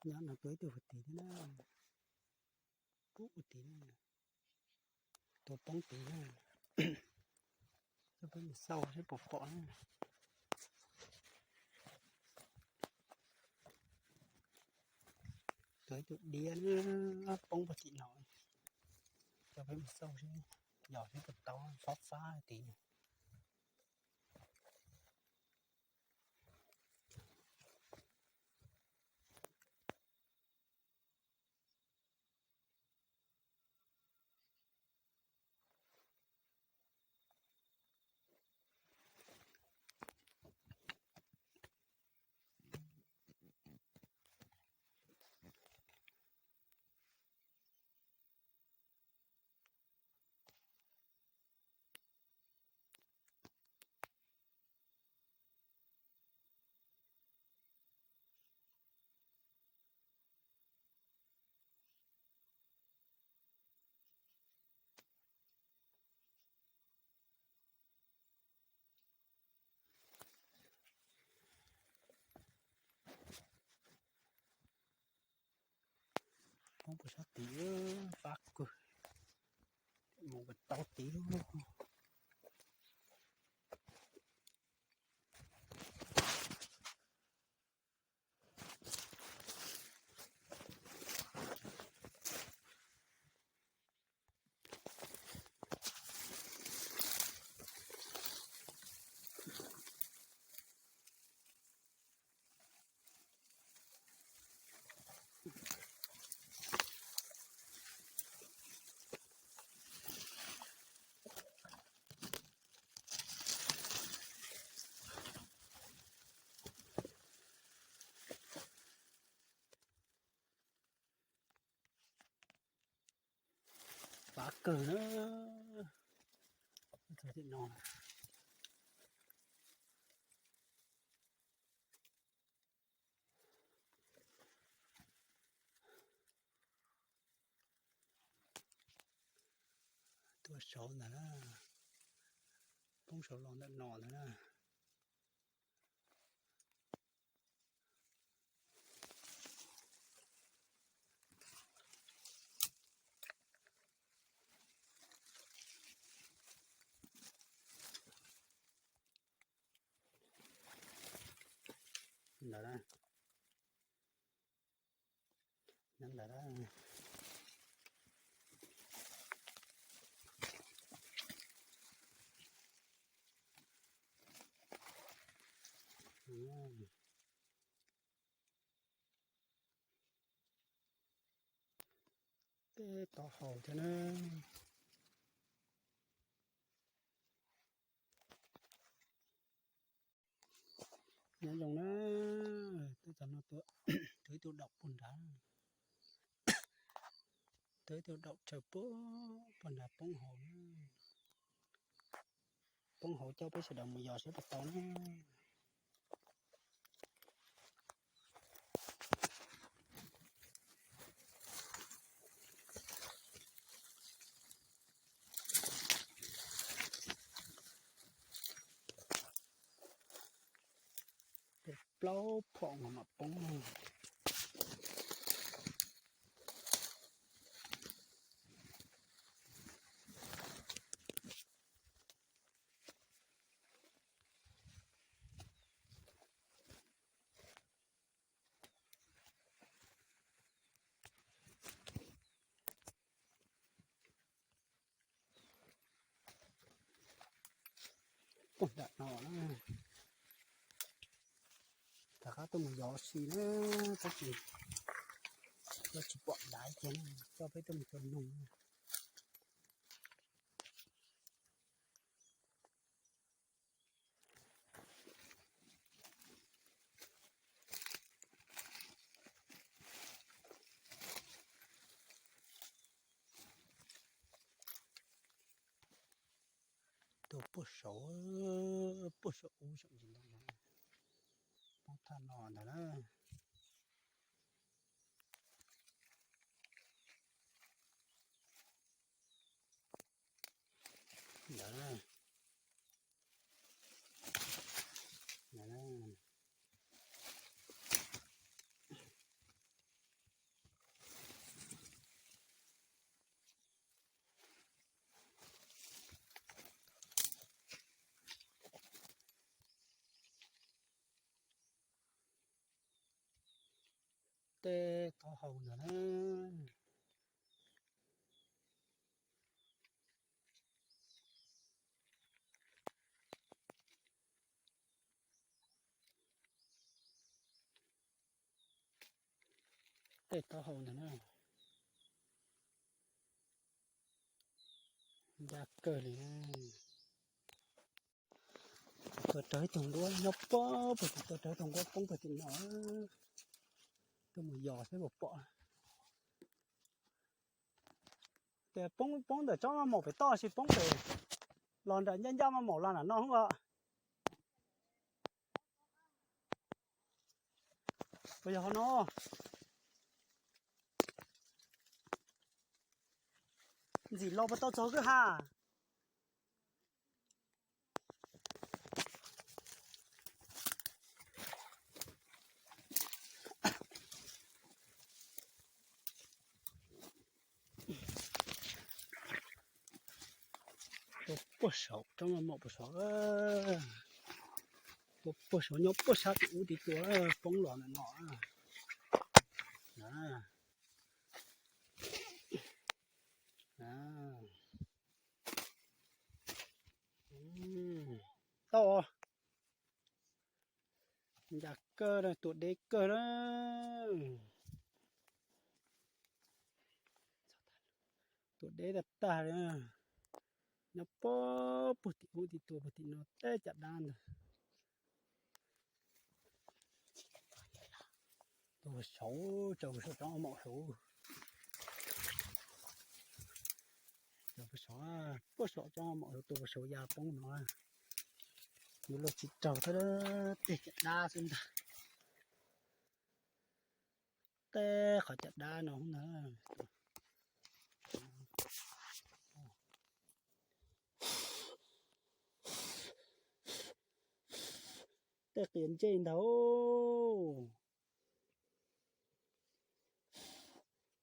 Nyob no tuag ib tug puag tid thiab na. Puag tid na. Tuag poob tid na. Coj peb mus xauj seb puas pom na. Tuag ib tug diab na, poob puag tim no. Coj peb mus xauj seb, yog seb puas tau, xob xab tid. Poob puag sab tid, pab kawg, mus kom tau tid. Pab kawg na. Tim no tuaj saud ntag na, poob saud los ntawm no ntag na. Ntawd na. Nyob ntawd na. Tej tau haus thiab na. Nyob zoo na, tej tau no tuag ib tug daum puag nrad, tuag ib tug daum tsawv puag, puag nrad poob hauv. Poob hauv coj peb sawv daws mus yos seb puas tau na. Plaub phom no mam poob. Puag nram no na, rov qab tuaj mus yos si na, tab sis yog tsis pom daiv ces coj peb tuaj mus tua noog. Tuag puag saud, puag saum ub saum ntsis ntoo no, poob thaj no ntag na. Ntawd na. Ntawd na. Tej taub hau ntawd na. Tej taub hau ntawd na. Ncaj kawg li. Tuaj raug ib tug nquab nyob pob pem tim, tuaj raug ib tug nquab poob pem tim no. Tuaj mus yos saib puas pom. Tias poob, poob ntawm tsob maj maum pem toj, sis poob pem los nram ncaj ncaj maj maum los nram no os. Puas yog qhov no? Ntxim los puas tau txog kwj ha? Tuaj puag saum tsob maj maum puag saum. Tuaj puag saum, nyob puag sab tim ub tim tua, poob los ntawm no. Tau. Ncaj kawg, tua deb kawg na. Tua deb tag tag li. Nyob puag, puag tim ub tim tua, puag tim no tej caj dab ntag. Tua saud, tsaws saum tsob maj maum saud. Tsaws puag saum, puag saum tsob maj maum saud, tua puag saud ya poob no. Yuav luag tsis raug thiab, tej caj dab xwb ntag. Tej qhov caj dab no ntag. Tej qias ntsej ntag.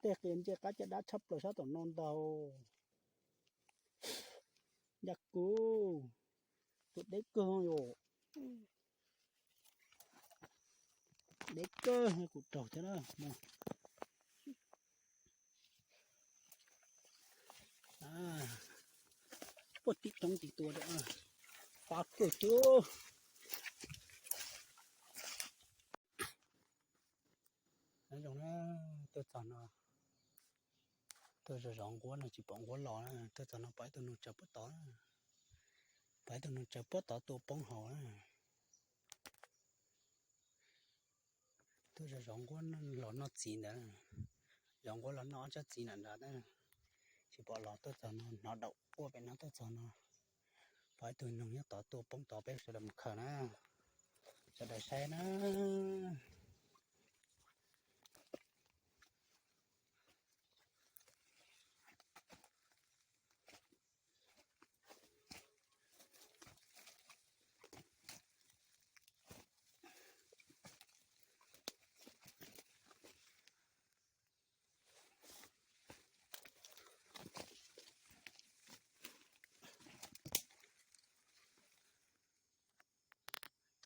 Tej qias ntsej qab caj dab tshaj plaws sab tom no ntag. Ncaj kawg, tua deb kawg yom. Deb kawg, kuv raug thiab na. Puag tim roob tim tua, pab kawg tiag. Nyob zoo na, tuaj txog no, tuaj zov zov nquab no tsis pom nquab los na, tuaj txog no pom ib tug noog tsaws puag tod, pom ib tug noog tsaws puag tod tua poob hauv na. Tuaj zov zov nquab los noj txiv ntawd, zov nquab los noj ob tsob txiv nram nrad na, tsis pom los, tuaj txog no hnov daum quaj pem no, tuaj txog no pom ib tug noog nyob tod tua poob tod, peb sawv daws mus khaws na, sawv daws saib na.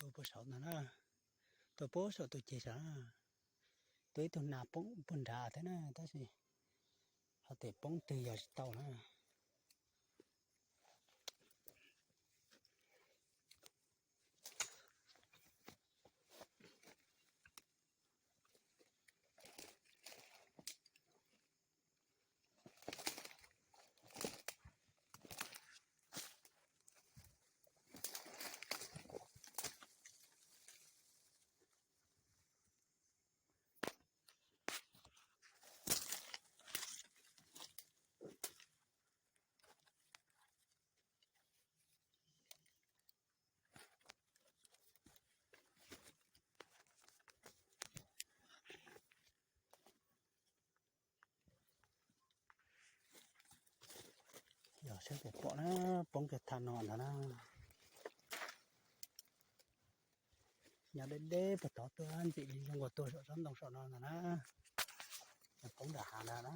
Tua puag saud ntag na, tua puag saum tus ceg saud, tua ib tug nas poob puag nrad thiab na, tab sis ho tias poob twg yog tsis tau na. Yog seb puas pom na, poob kiag thaj no ntag na. Nyob deb deb puag tod tuaj ntxim li zoo nkaus tuaj saum tsob ntoo saum no ntag na. Poob nram hav ntag na.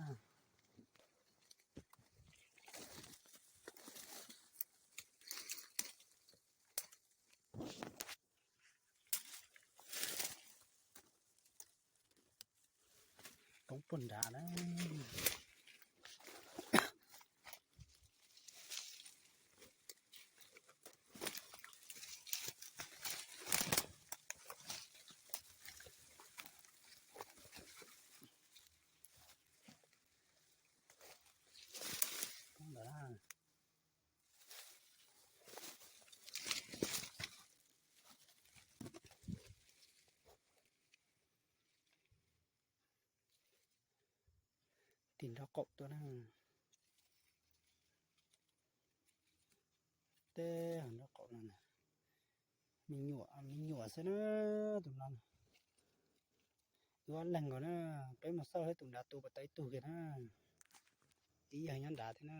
Poob puag nrad na. Poob nrad. Tim nraub qaum tuaj na. Teb nraub qaum no, me nyuam me nyuam xwb na. Tus no wb ob leeg nkaus na. Peb mus xauj saib tus nrad tu puas tau ib tug kiag na. Ib yam nyob nrad thiab na.